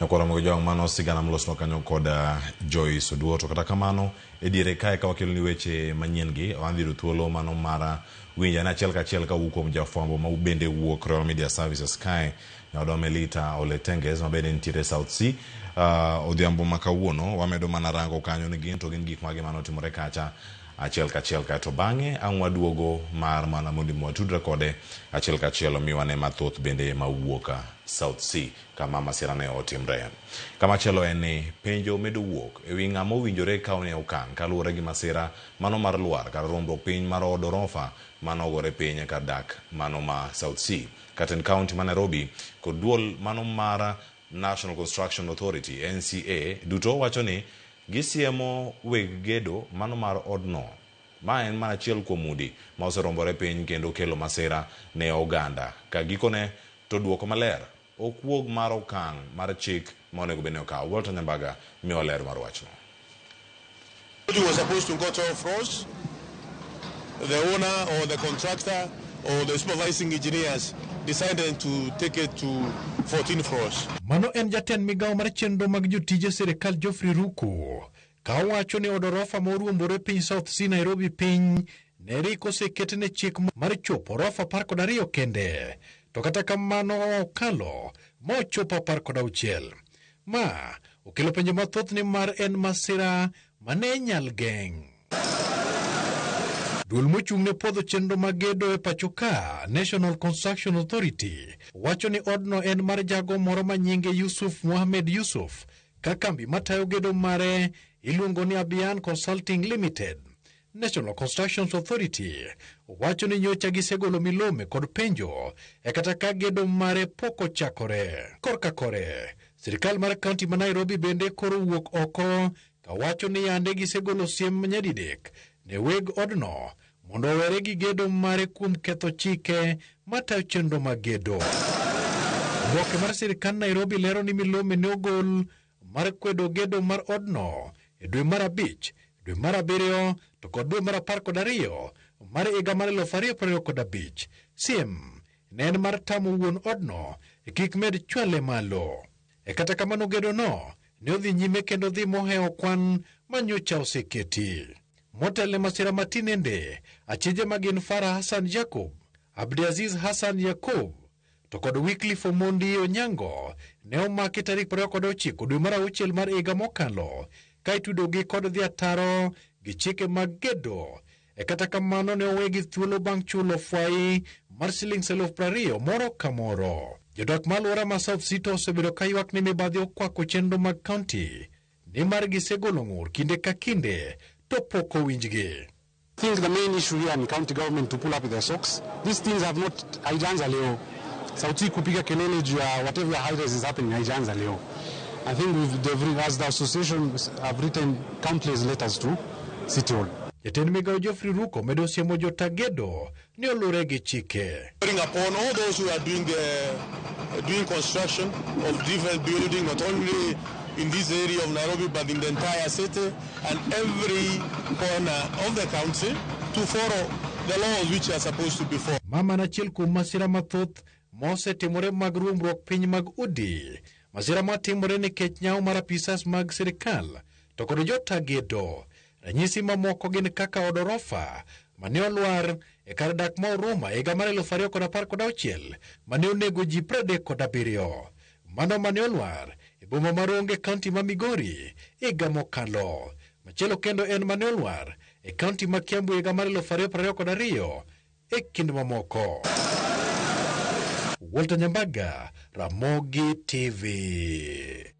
Nyakwar Ramogi Jwang' mano sigana molosnwa kanyo kod Joyce Oduor. To kata kamano e diere kae ka wakeloni weche manyien gi, wadhi yudo thuolo mano mar winjo ane achiel kachiel kawuok kuom jafwambo ma bende wuok Royal Media Services kae nyawadwa Melita Oletenges ma bende nitiere South C. Odhiambo ma kawuono wamedo mana rango kanyo ni gin to gin gik mage mane otimore kacha achiel kachiel kaeto bang'e ang' waduogo mar mana mondo mi watudre kode achiel kachiel omiwa ne mathoth bende mawuok South C kama masira ne otimre. Kamachielo en ni penjo medo wuok e wi ng'ama owinjore kawne okang' kaluwore gi masira mano mar lwar kata ruombruok piny mar od orofa mane ogore piny e kar dak mano ma South C. Katend kaunti ma Nairobi kod duol mano mar National Construction Authority, NCA, duto wacho ni gisiemo weg gedo mano mar odno. Ma en mana achiel kuom udi ma oserombore piny kendo kelo masira ne oganda. Ka gikone to duoko maler ok wuog mar okang' mar chik ma onego bed ni okaw. Walter Nyambaga miyowa ler mar wachno. He was supposed to go 12 floors. The owner or the contractor or the supervising engineers decided to take it to 14 floors. Mano en jatend migawo mar chenro mag jotije sirikal Geoffrey Ruku ka owacho ni od orofa ma oruombore piny South C Nairobi piny ne rik oseketne chik mar chopo orofa 12 kende to kata kamano okalo ma ochopo 16. Ma okelo penjo mathoth ni mar en masira mane nyal geng'. Duol mochung' ne puodho chenro mag gedo e pacho ka, National Construction Authority, wacho ni odno en mar jago moro ma nyinge Yusuf Mohamed Yusuf, ka kambi matayo gedo mare iluongo ni Abian Consulting Limited. National Construction Authority wacho ni nyocha gisegolo milome kod penjo e kata ka gedo mare pok ochakore. Korka kore, sirikal mar kaunti ma Nairobi bende koro wuok oko kawacho ni yande gisegolo siem nyadidek ne weg odno mondo owere gi gedo mare kuom ketho chike matayo chenro mag gedo. Oboke mar sirikand Nairobi lero ni milome ne ogol mar kwedo gedo mar odno e dwe mar 5, dwe mar 7 to kod dwe mar 12 mar higa mar 2025. Siem ne en mar tamo wuon odno kik med chwale malo. E kata kamano gedo no ne odhi nyime kendo dhi mohewo kwan ma nyocha oseketi. Motelne masira matinende, achije ma gin Farah Hassan Jacob, Abdiaziz Hassan Yakub to kod Wycliffe Omondi Onyango ne omaki tarik 29 dwe mar 6 mar higa mokalo ka itudogi kod dhi ataro gi chike mag gedo. E kata kamano ne owegi thuolo bang' chulo fwai mar siling 20,000 moro ka moro. Jodak ma alwora ma South C to osebedo ka ywak ni mibadhi okwako chenro mag kaunti nimar gisegolo ng'ur kinde ka kinde to pok owinjgi. I think the main issue here ni county government to pull up their socks. These things have not haijaanza leo. Sauti kupiga kelele juu ya whatever high rise is happening haijaanza leo. I think we've, they've, as the association have written countless letters to City Hall. Jatend migawo Geoffrey Ruko medo siemo jotagedo ni olure gi chike. Calling upon all those who are doing construction of different buildings, not only in this area of Nairobi but in the entire city and every corner of the county, to follow the laws which are supposed to be followed. Ma mana achiel kuom masira mathoth mosetimore mag ruombruok piny mag udi. Masira matimore nikech nyawo mar apisas mag sirikal to kod jotagedo. Ranyisi mamoko gin kaka od orofa mane olwar e kar dak ma Huruma e higa mar 2016 mane onego ji 37. Mano mane olwar e boma ma Rongo e kaunti ma Migori higa mokalo. Machielo kendo en mane olwar e kaunti ma Kiambu higa mar 2022 e kind mamoko. Walter Nyambaga, Ramogi TV.